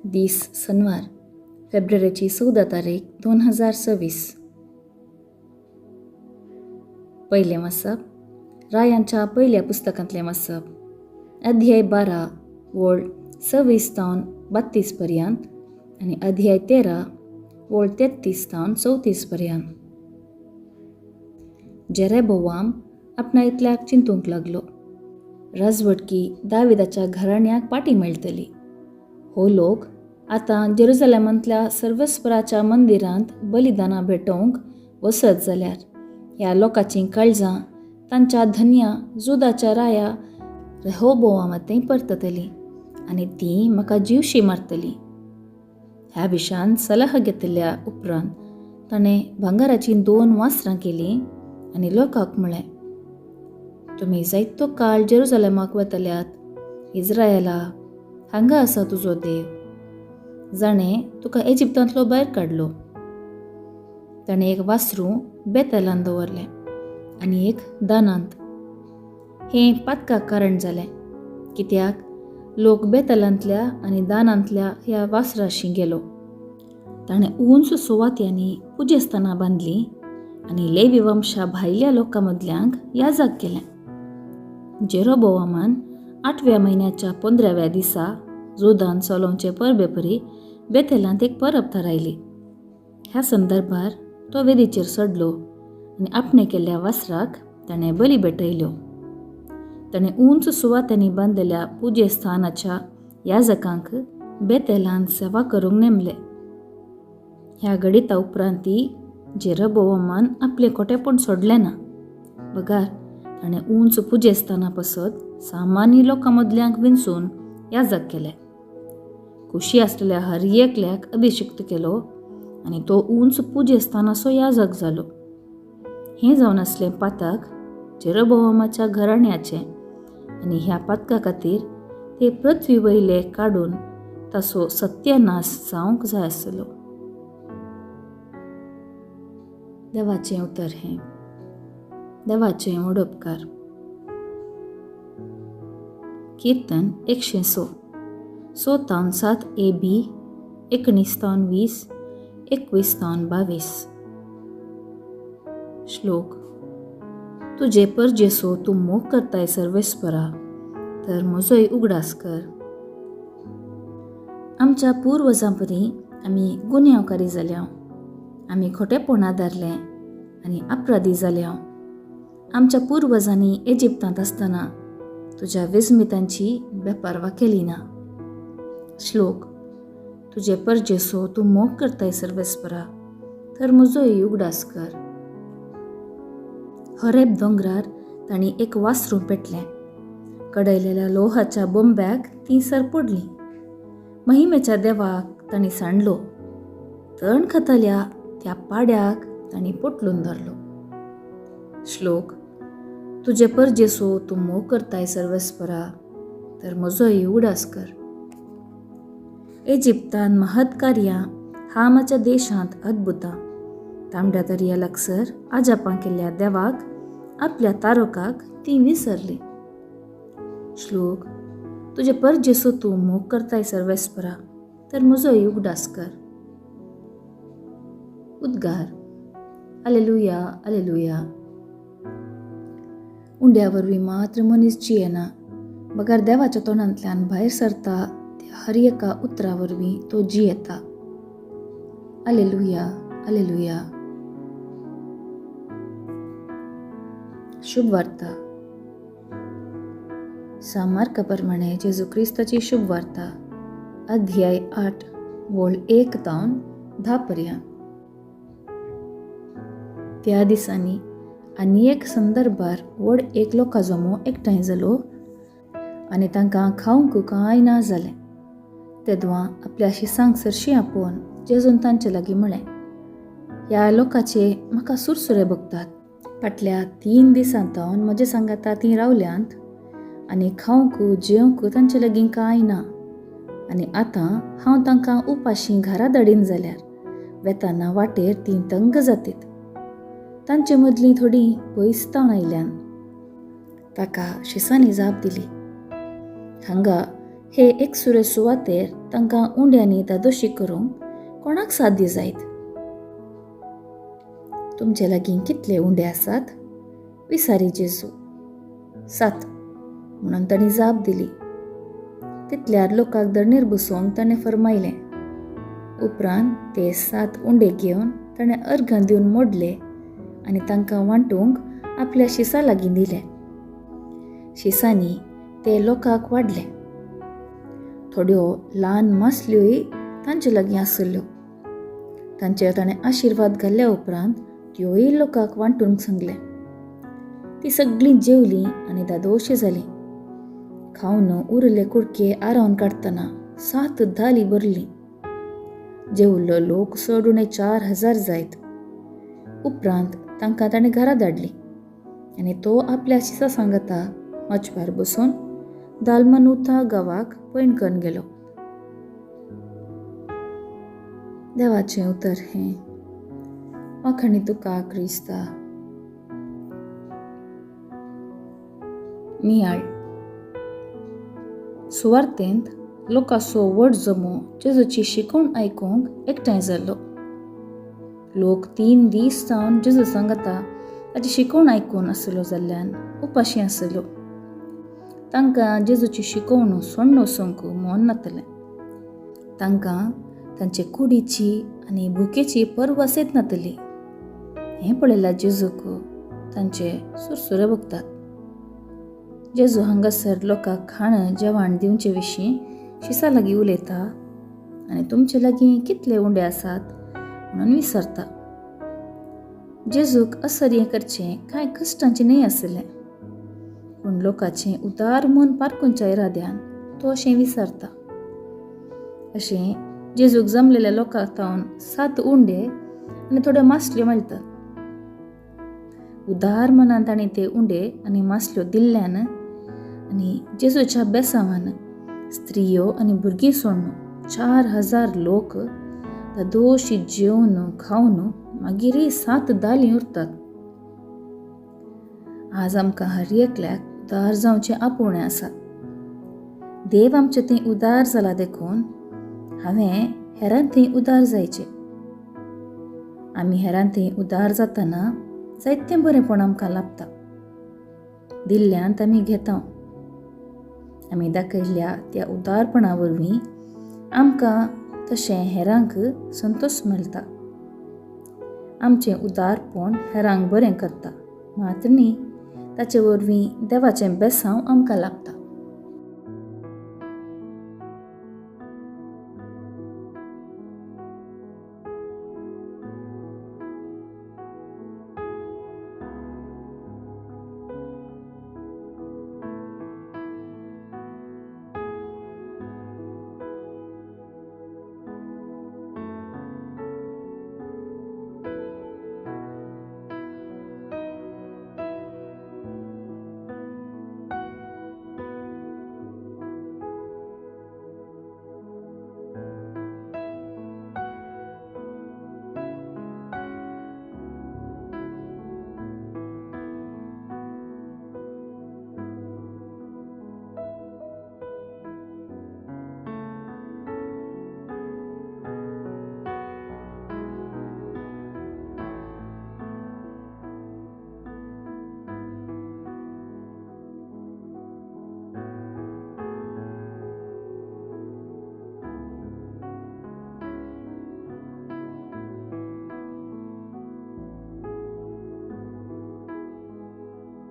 दीस सनवार, फेब्रुवारीची 14 तारीख 2026. पयलें वाचप रायांच्या पयल्या पुस्तकांतलें वाचप, अध्याय 12 वळ 26 तावन 32 पर्यंत आनी अध्याय 13 वळ 33 तावन 34 पर्यंत. जेरेबोवाम आपणा इतल्याक चिंतूंक लागलो, राजवटकी दाविदाच्या घराण्याक पाटी मेळटली. हो लोक आतां जेरुजलेमांतल्या सर्वस्वराच्या मंदिरांत बलिदानां भेटोवंक वसत जाल्यार ह्या लोकांचीं काळजां तांच्या धन्या जुदाच्या राया रेहोबोवामांतय परततलीं आनी तीं म्हाका जिवशी मारतलीं. ह्या विशान सलाह घेतल्या उपरांत ताणें भांगराचीं 2 वासरां केलीं आनी लोकांक म्हळें, तुमी जायतो काळ जेरुजलेमाक वतल्यात, इज्रायला हांगा आसा तुजो देव, जाणें तुका इजिप्तांतलो भायर काडलो. ताणें एक वासरूं बेतलान दवरलें आनी एक दानांत. हें पातकाक कारण जालें, कित्याक लोक बेतलांतल्या आनी दानांतल्या ह्या वासराशी गेलो. ताणें उंच सुवात्यांनी पुजेस्थानां बांदलीं आनी लेवी वंशा भायल्या लोकां मदल्यांक याजक केलें. जेरोबोवामान 8व्या म्हयन्याच्या 15व्या दिसा जुदान चलोवचे परबेपरी बेतेलांत एक परब थारायली. ह्या संदर्भार तो वेदीचेर चडलो आनी आपणे केल्ल्या वासराक ताणें बली भेटयल्यो. ताणें उंच सुवात्यांनी बांदलेल्या पुजेस्थानाच्या याजकांक बेतेलांत सेवा करूंक नेमले. ह्या घडिता उपरांत जेरोबोवामान आपलें खोटेपण सोडलें ना, बगार ताणें उंच पुजेस्थाना पासत सामान्य लोकां मदल्यांक विंचून याजक केले. खुशी आसलेल्या हर एकल्याक अभिषिक्त केलो आनी तो उंच पुजेस्थानाचो याजक जालो. हें जावन आसलें पातक जेरोबोवामाच्या घराण्याचें आनी ह्या पातका खातीर ते पृथ्वी वयले काडून ताचो सत्यानाश जावंक जाय आसलो. देवाचें उतर हें. देवाचें व्हड उपकार. कीर्तन 106, 6 तावन 7 ए बी, 19 तावन 20, 21 तावन 22. श्लोक. तुजे परजेसो तूं मोग करताय सर्वेस्परा, तर म्हजोय उगडास कर. आमच्या पुर्वजां परी आमी गुन्यांवकारी जाल्या, आमी खोटेपण आदारलें आनी अपराधी जाल्या. आमच्या पुर्वजांनी इजिप्तांत आसतना तुज्या विस्मितांची बेपारवा केली ना. श्लोक. तुजे परजेसो तूं मोग करताय सर्वेस्परा, तर म्हजोय उगडास कर. हरेब दोंगरार तांणी एक वासरूं पेटलें. कडयलेल्या लोहाच्या बोंब्याक तीं सरपडलीं. महिमेच्या देवाक तांणी सांडलो, तण खातल्या त्या पाड्याक तांणी पोटलून धरलो. श्लोक. तुजे परजेसो तूं मोग करताय सर्वेस्परा, तर म्हजोय उगडास कर. इजिप्तान महत् कार्यां, हामाच्या देशांत अद्भुतां, तांबड्या दर्या लागसर आजापां केल्ल्या देवाक आपल्या तारोकाक तीं विसरलीं. श्लोक. तुजे परजेसो तूं मोग करताय सर्वेस्परा, तर म्हजोय उगडास कर. उद्गार. Alleluia alleluia. उंड्या वरवीं मात्र मनीस जियेना, बगर देवाच्या तोंडांतल्यान भायर सरता त्या हर एका उतरा वरवीं तो जियेता. Alleluia alleluia. शुभ वार्ता. सामार्का प्रमाणे जेजू क्रिस्ताची शुभ वार्ता, अध्याय 8 वळ 1 तावन 10 पर्यंत. त्या दिसांनी आनी एक संदर्भार व्हड एक लोकां जमो एकठांय जालो आनी तांकां खावंक कांय ना जालें. तेदवां आपल्या शिसांक सरशीं आपोवन जेजून तांचे लागीं म्हळें, ह्या लोकांचे म्हाका सुरसुरे भोगतात. फाटल्या 3 दिसां तावन म्हजे सांगाता तीं रावल्यांत आनी खावंक जेवंक तांचे लागीं कांय ना. आनी आतां हांव तांकां उपाशी घरा धाडीन जाल्यार वेताना वाटेर तीं तंग जातीत. तांचे मदलीं थोडीं पयस तावन आयल्यान. ताका शिसांनी जाप दिली, हांगा हे एकसुरे सुवातेर तांकां उंड्यांनी धादोशी करूंक कोणाक साध्य जायत? तुमचे लागीं कितले उंडे आसात? विसारी जेजू. 7 म्हणून तांणी जाप दिली. तितल्यार लोकांक धरणीर बसोवंक ताणें फर्मायलें. उपरांत ते 7 उंडे घेवन ताणें अर्घां दिवन मोडले आनी तांकां वांटूंक आपल्या शिसा लागीं दिले. शिसांनी ते लोकांक वाडले. थोड्यो ल्हान मासल्योय तांचे लागीं आसल्यो. तांचेर ताणें आशिर्वाद घाल्ल्या उपरांत त्योय लोकांक वांटूंक सांगलें. ती सगळीं जेवलीं आनी दादोशी जालीं. खावन उरले कुडके आरावन काडटना 7 धाली भरलीं. जेवल्लो लोक चड उणे 4000 जायत. उपरांत तांकां ताणें घरा धाडलीं आनी तो आपल्या शिसा सांगता मचव्यार बसून दालमनुथा गांवाक पयण करून गेलो. देवाचें उतर हें. वाखाणी तुका क्रिस्ता. नियाळ. सुवार्तेंत लोकांचो व्हड जमो जेजूची शिकवण आयकूंक एकठांय जाल्लो. लोक 3 दीस जावन जेजू सांगता ताची शिकवण आयकून आसलो जाल्ल्यान उपाशी आसलो. तांकां जेजूची शिकवण सोडून वचूंक मन नातलें. तांकां तांचे कुडीची आनी भुकेची पर्वा सेत नातली. हें पळयल्यार जेजूक तांचे सुरसुरे भोगतात. जेजू हांगासर लोकांक खाण जेवण दिवचे विशीं शिसा लागीं उलयता आनी तुमचे लागीं कितले उंडे आसात म्हणून विसरता. जेजूक असर्य करचें कांय कश्टांचें न्हय आसलें, पूण लोकांचें उदार मन पारखुच्या इराद्यान तो अशें विसरता. अशें जेजूक जमलेल्या लोकांक तावन 7 उंडे आनी थोड्यो मासल्यो मेळटात. उदार मनान ताणें ते उंडे आनी मासल्यो दिल्ल्यान आनी जेजूच्या बेसांवान स्त्रियो आनी भुरगीं सोडून 4000 लोक दादोशी जेवन खावन मागीरय 7 दालीं उरतात. आज आमकां हर एकल्याक उदार जावचें आपोवणें आसा. देव आमचे थंय उदार जाला देखून हांवें हेरां थंय उदार जायचें. आमी हेरां थंय उदार जातना जायतें बरेंपण आमकां लाभता. दिल्ल्यांत आमी घेता. आमी दाखयल्ल्या त्या उदारपणा वरवीं आमकां तशें हेरांक संतोश मेळटा. आमचें उदारपण हेरांक बरें करता मात न्ही, ताचे वरवीं देवाचें बेसांव आमकां लाभता.